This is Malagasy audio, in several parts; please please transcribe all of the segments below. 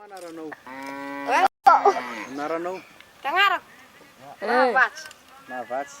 Anaranao? Anaranao? Agnarako? Mahavatsy. Mahavatsy.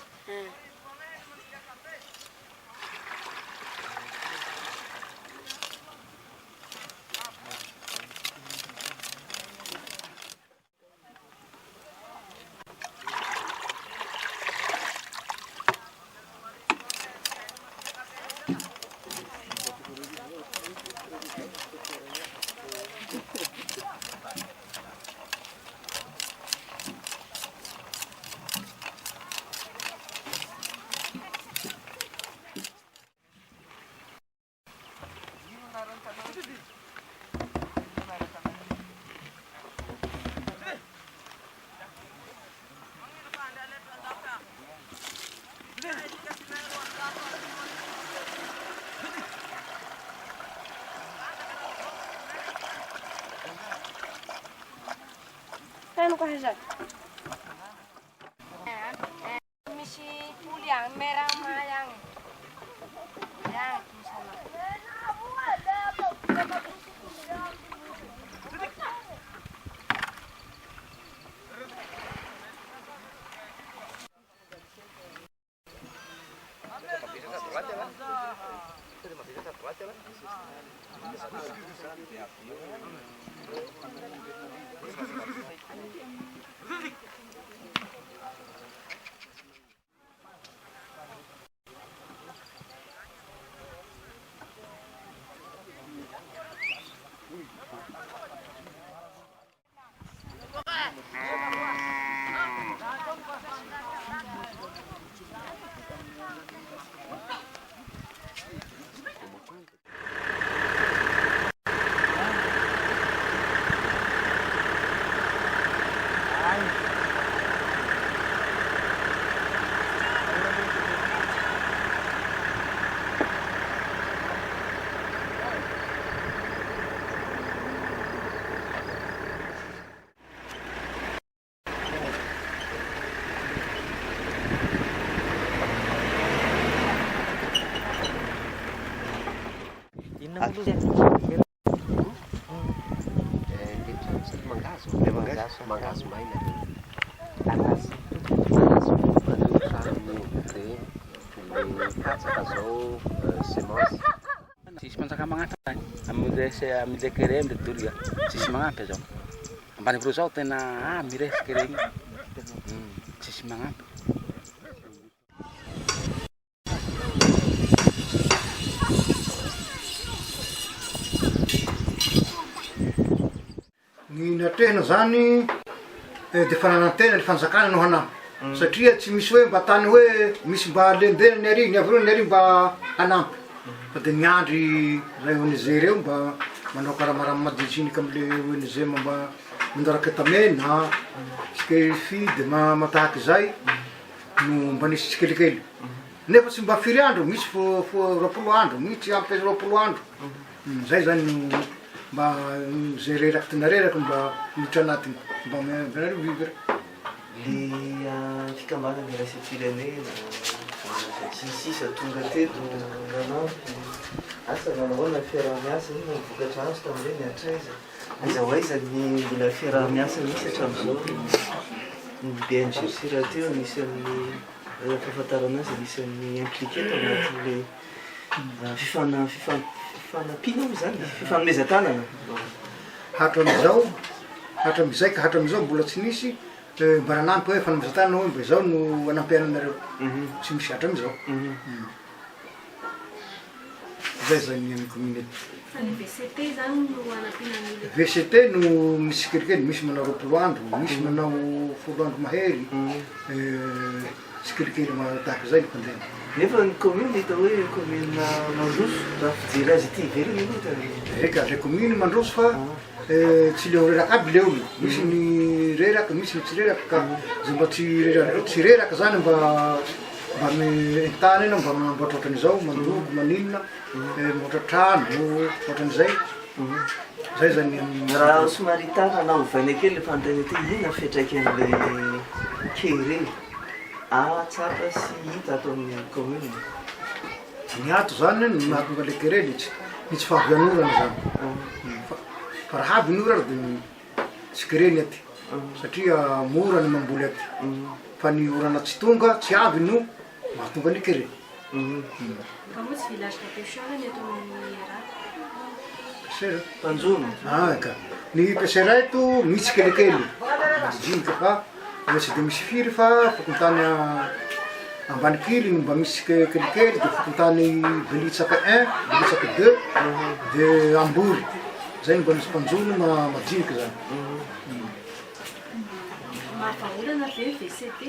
Misy poly agny, mera may agny. Agny misy anao. Mangahazo maina mangahazo le katsaka zao semence. Tsisy mpanjaka magnampy zany amle amle kere amle doria tsisy magnampy zao. Ambanivolo zao tena ah miresaky regny tsisy magnampy. Ny natrehina zany de efa nanantena ny fanjakana no hanampy satria tsy misy hoe mba tany hoe misy mba lendena ny ary ny avy ny ary mba hanampy fa de miandry ray ONG reo mba manao karamarama madinidinika amle ONG mba manao raketamena sy fidy ma- tahaka izay no mba nisy tsikelikely nefa tsy mba firy andro misy fo- fo- 20 andro misy ampy 20 andro. Zay zany no mba zay reraky tena reraky mba miditra anatiny mba anareo vivre. Le fikambanana iraisam-pirenena sy ny sisa tonga teto nanampy, asa nanao ahoana ny fiaraha-miasa, inona ny vokatra azo tamin'ireny, hatraiza, aiza ho aiza ny mbola fiaraha-miasa misy hatramin'izao. Ny BNGRC rahateo anisan'ny fahafantarana azy anisan'ny impliqué tao anatin'ilay fifana- fifa- fifanampiana moa zany, fifanomezan-tanana. Hatramizao, hatramizay ka hatramizao mbola tsy nisy mba nanampy hoe fanomezan-tanana hoe mba izao no anampiana anareo, tsy misy hatramizao. Zay zany ny amin'ny commune eto. Fa ny VCT zany no anampiana ny olona? VCT no misy tsikelikely, misy manao 20 andro, misy manao 10 andro mahery, tsikelikely tahaka izay ny fandehany. Nefa ny commune hita hoe commune mandroso, raha fijery azy ety ivelany aloha dia. Eka, le commune mandroso fa tsy le ho reraka aby le olo, misy ny. ny reraka, misy ny tsy reraka ka zay mba tsy reraka tsy reraka zany mba mba mi-entana eny mba manamboatra ohatran'izao, mandoko, maninona, mamboatra trano, ohatran'izay, zay zany ny Raha somary tara na ovaina kely le fanontaniana ity, inona ny fiantraikan'ilay kere ahatsapa sy hita ato amin'ny commune? Ny ato zany ny mahatonga le kere le tsy ny tsy fahavian'orana zany fa fa raha avy ny orana de tsy kere ny aty satria mora ny mamboly aty fa ny orana tsy tonga tsy avy no mahatonga ny kere. Fa moa tsy village de pêcheurs ny eto amin'ny Erata? Pêcheur? Mpanjono. Ah ka, ny pêcheur eto misy kelikely, majinika fa mbola tsy de misy firy fa fokontany Ambanikily no mba misy kelikely de fokontany Belitsaka un, Belitsaka deux, de Ambory, zay no mba misy mpanjono majinika zany. Mahavahaolana ve ny VCT?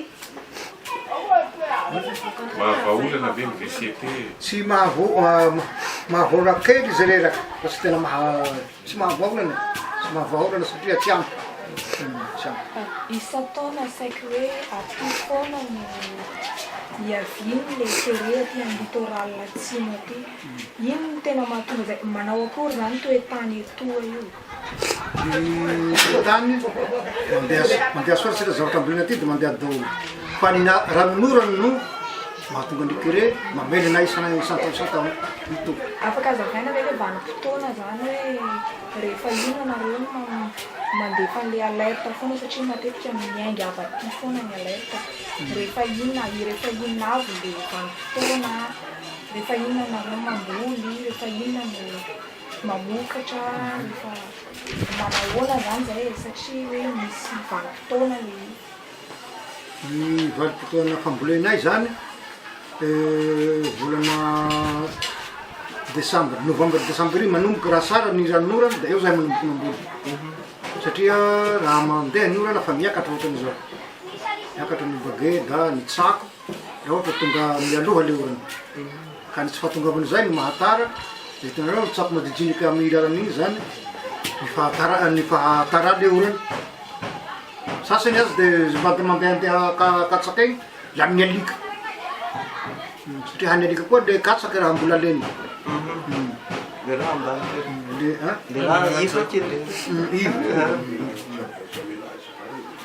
Mahavahaolana ve ny VCT? Tsy mahavoa mahavaolana kely izy reraka fa tsy tena maha tsy mahavaolana e, tsy mahavaolana satria tsy ampy, tsy ampy. Isan-taona saiky hoe aty foana no ihavian'ilay kere aty amin'ny littoral atsimo aty. Inona no tena mahatonga izay? Manao akory izany toe-tany etoa io? Ny tany mandeha mandeha soa satria zavatra ambolena aty dia mandeha daholo fa ny ranonorana no mahatonga ny kere mamely anay isan isan-taona isan-taona mitovy. Afaka azavaina ve le vanim-potoana zany hoe rehefa inona nareo no mandefa an'le alerte foana satria matetika miainga avy aty foana ny alerte, rehefa inona rehefa inona avy le vanim-potoana, rehefa inona nareo mamboly, rehefa inona no Mamokatra rehefa manahoana zany zay e satria hoe misy vanim-potoana le izy. Ny vanim-potoana fambolenay zany volana desambra, novambra desambra iny manomboka raha sara ny ranonorana de eo zahay manomboka mamboly satria raha mandeha ny orana fa miakatra ohatran'izao, miakatra ny bageda, ny tsako. Raha ohatra tonga mialoha le orana ka ny tsy fahatongavan'izay no mahatara de hitanareo ny tsako madijinika amin'ny lalana iny zany ny fahatara ny fahatara le orana sasany aza de mba mandehandeha katsaka iny lanin'ny alika satria hanin'ny alika koa le katsaka raha mbola lena. Le raha ambany kely. Le an? Le raha iva kely. Iva.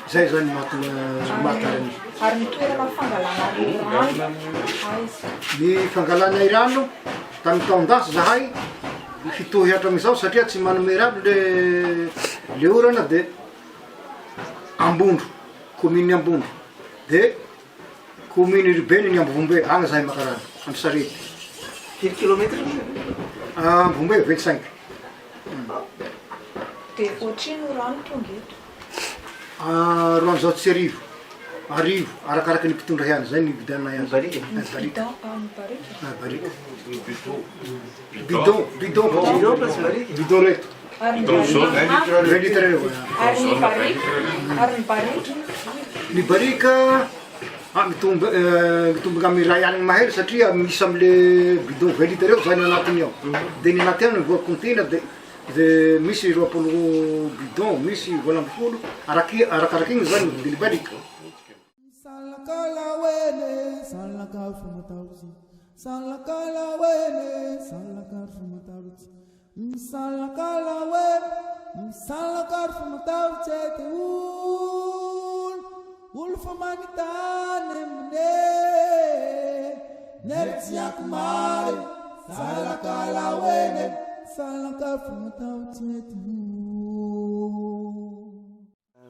Zay zany mahatonga mahatara an'izy. Ary ny toerana fangalana rano aiza? Ny fangalanay rano tamin'ny taon-dasa zahay hitohy hatramin'izao satria tsy manome rano le le orana de Ambondro, commune Ambondro de commune urbaine ny Ambovombe agny zahay maka rano amin'ny sarety. Firy kilomètre? Ambovombe 25. Dia ohatrino rano tonga eto? 1200, arivo, arakaraky ny mpitondra ihany, zay no ividiananay azy. Ny barika? Ny barika. Bidon, ny barika? Ah, barika. Bidon, bidon. Bidon fa tsy barika? Bidon reto. Ary ny Bidon jaune. barika? 20 litres reo. Ary ny barika? Ary ny barika? Ny barika, ah, mitombo, mitombina amin'ny iray alina mahery satria misy am'le bidon 20 litres reo zany anatiny ao. De ny anaty ao no voakontina de De misy 20 bidon, misy 18, araky arakaraky igny zany ny vidin'ny barika.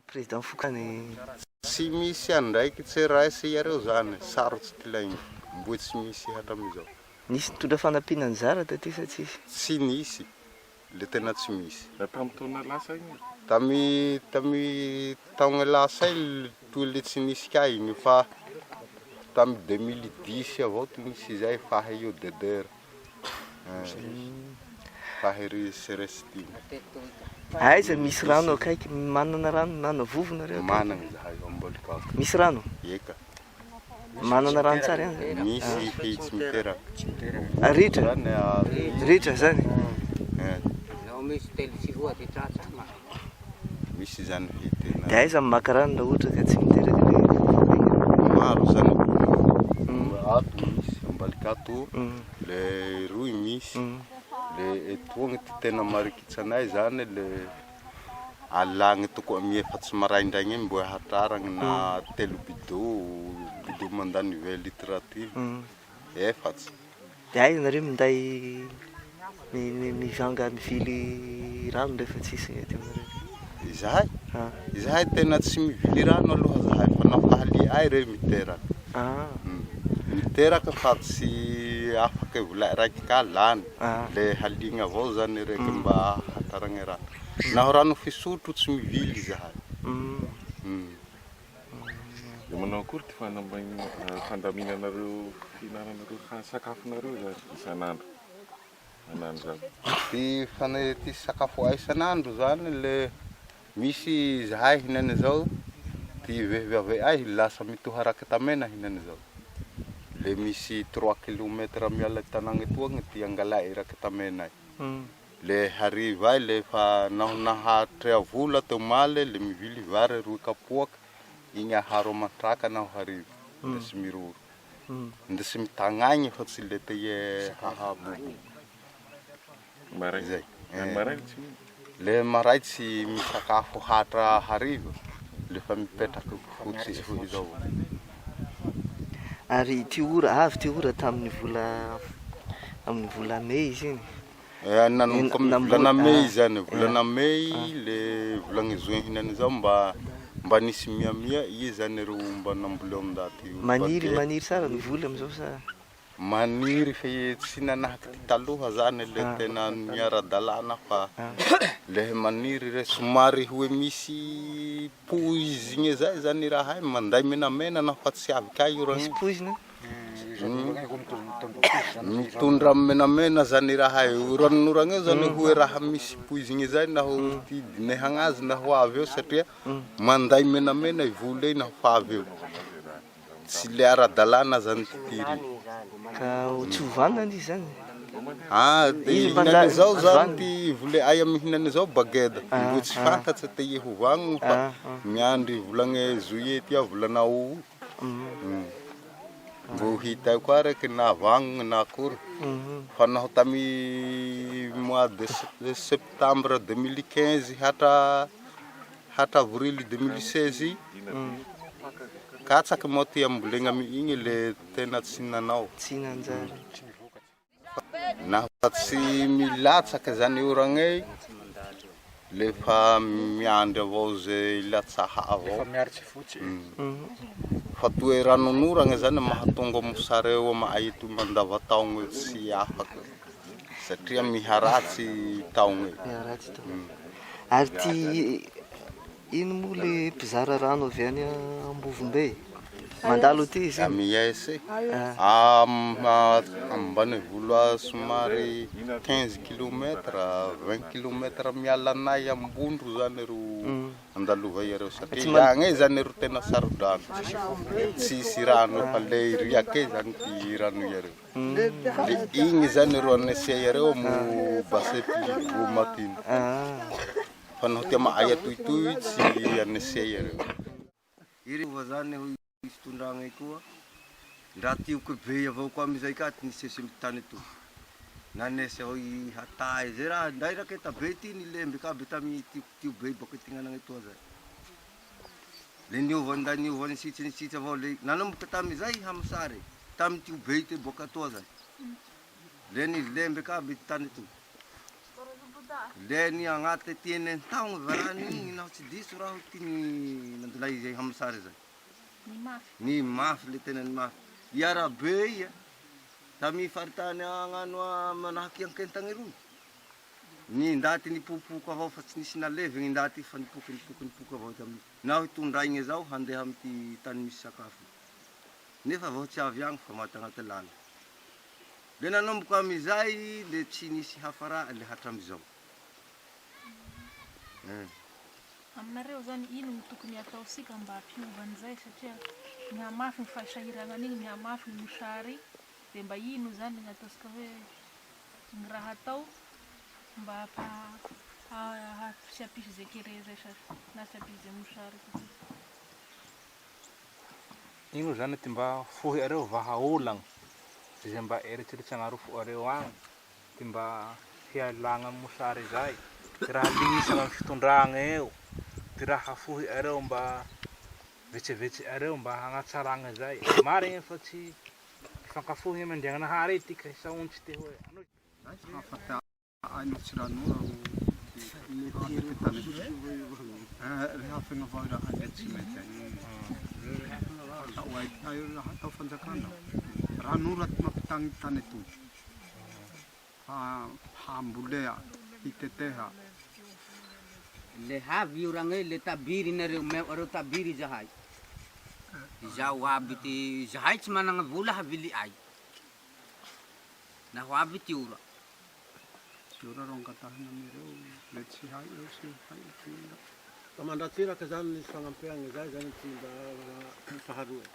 Président fokany. Tsy misy andraikitse raisy iareo zany, sarotsy ty lainga, mboe tsy misy hatramizao. Nisy nitondra fanampiana nizara taty sa tsisy? Tsy nisy, le tena tsy misy. Na tamy taona lasa igny? Tamy tamy taogna lasa igny toy le tsy nisy ka igny fa tamy 2010 avao ty nisy zay faha io DDR faha ry CRST. Aiza misy rano akaiky? Manana rano manana vovo nareo akaiky? Managna zahay Ambolikako. Misy rano? Eka. Manana rano tsara ihany zany? Misy fe tsy miteraka. Ritra? Ritra zany? Misy zany fe tena. Dia aiza no maka rano raha ohatra ka tsy miteraka ilay vovoka? Maro zany ato misy, ambalika ato, le roy misy, le etoagna ty tena marikitsa anay zany le alagny toko amy efatsy maraindraigny igny mbo hatraragny na telo bidon, bidon mandany 20 litres aty, efatsy. Dia aiza nareo minday mivanga mivily rano rehefa tsisy ny aty aminareo? Izahay? Izahay tena tsy mivily rano aloha zahay fa naho haliay re miteraka. Miteraka fa tsy afaky vola raiky ka lany. Le haligna avao zany reke mba hahataragny rano. Naho rano fisotro tsy mivily izahay. Dia manao akory ity fandaminanareo fihinananareo sakafonareo zany isan'andro manano zany? Ty fana- ty sakafo isan'andro zany le misy izahay hinany zao ty vehivavy ay lasa mitoha rakitamena hinany zao. Le misy trois kilomètres miala tanàgna etoagna ty angalay rakitamena ay. Le hariva ay le fa naho nahatrea vola teo omaly le mivily vary roy kapoaky igny aharo aman-traka naho hariva ndesy miroro. Ndesy mitagnagny fa tsy le te hahabobo. Maraina. Zay. Le maraina tsy mino. Le maray tsy misakafo hatra hariva le fa mipetraky fotsy hoy izao. Ary ity ora avy ity ora tamin'ny vola amin'ny vola mey izy iny. Nanomboka amin'ny volana mey zany, volana mey le volagny juin hinany zao mba mba nisy miamia i zany ro mba namboleo ndaty io. Maniry maniry tsara ny voly amin'izao sa? Maniry fe tsy nanahaky ty taloha zany le tena miara-dalàna fa le maniry re somary hoe misy poizigny zay zany raha io manday menamena naho fa tsy avy kay io raha Misy poizina? Mitondra menamena zany raha io ranonoragna io zany hoe raha misy poizigny zay naho ty dinehagna azy naho avy eo satria manday menamena i voly ey naho fa avy eo. Tsy le ara-dalàna zany ty tiry. Ka tsy ho vanona izy zany? Ah, de Izy hinany mpanjary zao tsy zany vanona. ty voly ay amy hinany zao bageda. Mbo tsy fantatsy te ie ho vagnona fa miandry volagna juillet ty aho volana août. Mbo hita eo koa raiky na vagnona na akory. Fa naho tamy mois de septembre 2015 hatra hatra avril 2016 katsaky moa ty ambolegna amy igny le tena tsy nanao. Tsy nanjary. Naho fa tsy milatsaky zany oragna ey le fa miandry avao ze ilatsaha avao. Efa miaritsy fotsy. Fa toe ranonoragna zany mahatonga mosary eo ama'ay eto mandavataogno tsy afaky satria miharatsy taogno e. Miharatsy taogno. Ary ty ino moa le mpizara rano avy any Ambovombe? Mandalo aty izy iny? Amies e. Ambanivolo somary 15 kilomètres, 20 kilomètres miala anay Ambondro zany ro andalova iareo satria agny e zany ro tena saro-drano. Tsisy rano fa le riake zany ty rano iareo. Le igny zany ro anesia iareo amo bassin pluviomètre. Fa naho ty ama'ay atoy tsy anesia iareo. Ireo zany hoy fitondragna koa ndra tioky be avao koa amizay ka ty nisesy amy tany toy. Nanesy avao i hatay zay raha nday raketa be ty nilembeky aby tamy tio be baka atignanana etoa zay. Le niova nda niova nisitsy nisitsy avao le nanomboka tamizay hamosary tamy tio be ty boaka atoa zay. Le nilembeky aby ty tany toy. Le ny agnaty ty enen-taogno varany igny naho tsy diso raho ty nandilay zay hamosary zay. Ny mafy le tena ny mafy. I arabe ia tamy faritany agnano manahaky Ankentagny roy. Ny ndaty nipopoko avao fa tsy nisy nalevy ny ndaty fa nipoky nipoky nipoky avao tamy naho hitondraigny zao handeha amy ty tany misy sakafo. Nefa vao tsy avy agny fa maty agnaty lala. Le nanomboka amizay le tsy nisy hafara le hatramizao. Aminareo zany ino no tokony ataosika mba hampiova an'izay satria mihamafy ny fahasahiranana igny, mihamafy ny mosary de mba ino zany ny ataosika hoe ny raha atao mba hampa. Tsy hampisy izay kere zay sasy na tsy hampisy izay mosary satria. Ino zany ty mba fohi'areo vahaolagna izay mba eritseritsagnareo fo'areo agny ty mba hialagna amy mosary zay, ty raha lignisagna amy fitondragna eo, ty raha fohi'areo mba vetsevetse'areo mba hagnatsaragna zay. Marigny fa tsy hifankafohy amy Andriagnanahary tika hisaontsy ty hoe. Le havy io ragney le tabiry nareo omeo areo tabiry izahay. Izao aby ty izahay tsy managna vola havili'ay. Naho avy ty ora. Ty ora ro angatahina amin'ireo le tsy hay eo sy hay ty ora. Fa mandrateraka zany ny fagnampiagna zay zany ty mba faharoa e.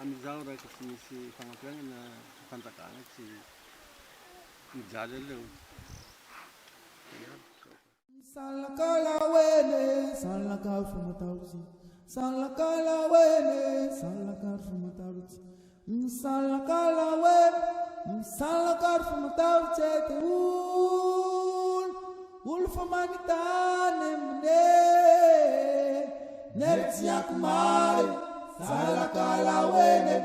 Amizao raiky tsy misy fagnampiagna na fanjakana tsy mijaly aleo. Salakala wene, salakala famatawuti. Salakala wene, salakala famatawuti. Salakala wene, salakala famatawuti. Te ul, ul famanitane mne. Nertia kumare, salakala wene,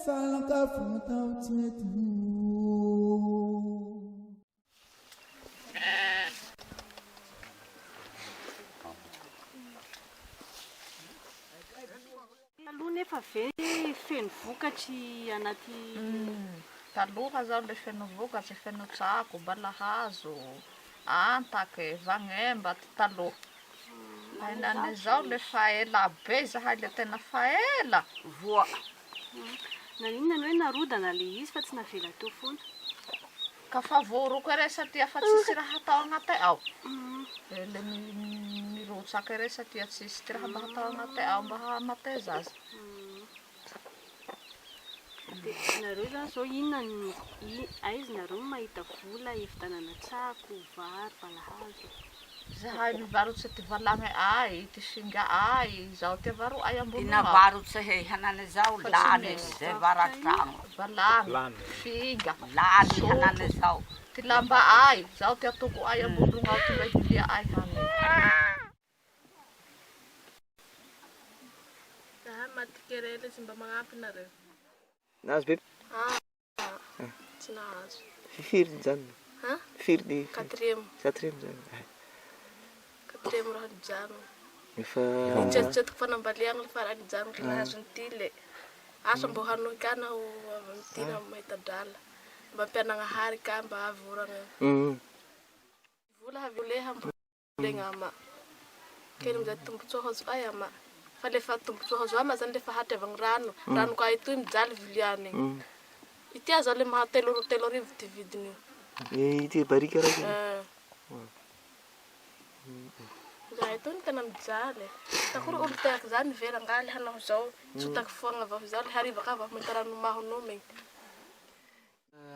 salakala famatawuti. Te ul. Taloha nefa ve feno vokatry anaty. Taloha zao le feno vokatry, feno tsako, balahazo, antaky, vagnemba ty taloha. Fa henany zao le fa ela be zahay le tena fa ela. Voa. Naninona no hoe narodana le izy fa tsy navela teo foana? Ka fa voaroko ere satria fa tsisy raha atao agnate ao. Le mirotsaka ere satria tsisy ty raha mba hatao agnate ao mba hahamateza azy. Dia nareo zany zao inona no aiza nareo no mahita vola hividianana tsako, vary, balahazo? Zahay mivarotse ty valagny ay, ty singa ay, zao ty avaro'ay ambony Ina ao. varotse he hanane zao Fa tsy lany misy. zay varatragno. Valagny, finga, Lany sotro, hanane zao. ty lamba ay, zao ty atoko ay ambondrogno ao ty mba hivilia ay hany. Zahay maty kere le tsy mba magnampy nareo. Nahazo be? Ah, tsy nahazo. Firy nijanona? Ha? Firy ny Quatrième. Quatrième zany. Quatrième raha nijanona. Efa Nitsetotsetoko fanambaliagna le fa raha nijanona Ah. nahazo ny ty le. Asa mbô hanohy ka naho avy amy ty na mahita drala. Mba ampianagnahary ka mba avy oragna. Vola avy leha ambolegna ama. Kely amizay tombotsoa azo ay ama. Fa lefa tombotsoa azo ama zany lefa hatrevagny rano. Rano ka itoy mijaly viliany. Ity aza le maha telo 30 ty vidiny io. Ity barika raiky. Eh. Zahay toy ny tena mijaly. Takory olo teraky zany vera angaly hanao zao. Tsotaky foagna avao zao le hariva ka avao mahita rano maho nomegny.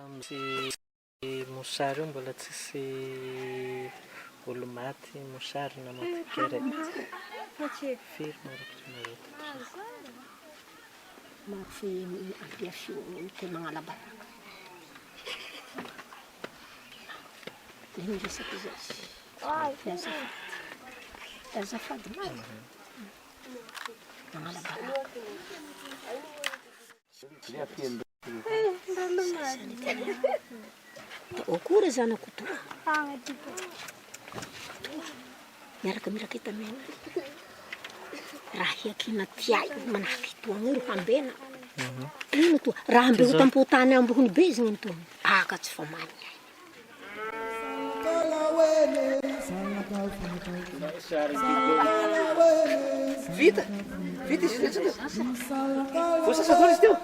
Misy mosary io mbola tsisy olo maty mosary na maty kere. Firy marakitra nareo teto zao? Maro fe ampiafio te magnala baraka. Le miresaky zay. Azafady. Azafady maro. Magnala baraka. Akory zanako toa. Toa. Miaraka miraketa mena. Raha hiakina tiay manahaky toagny ro hambena. Ino toa? Raha ambe ho tampotany ambony be izy ny toa. Aka tsy fa many. Vita! Vita izy io tsika. Voasasa daholo izy teo.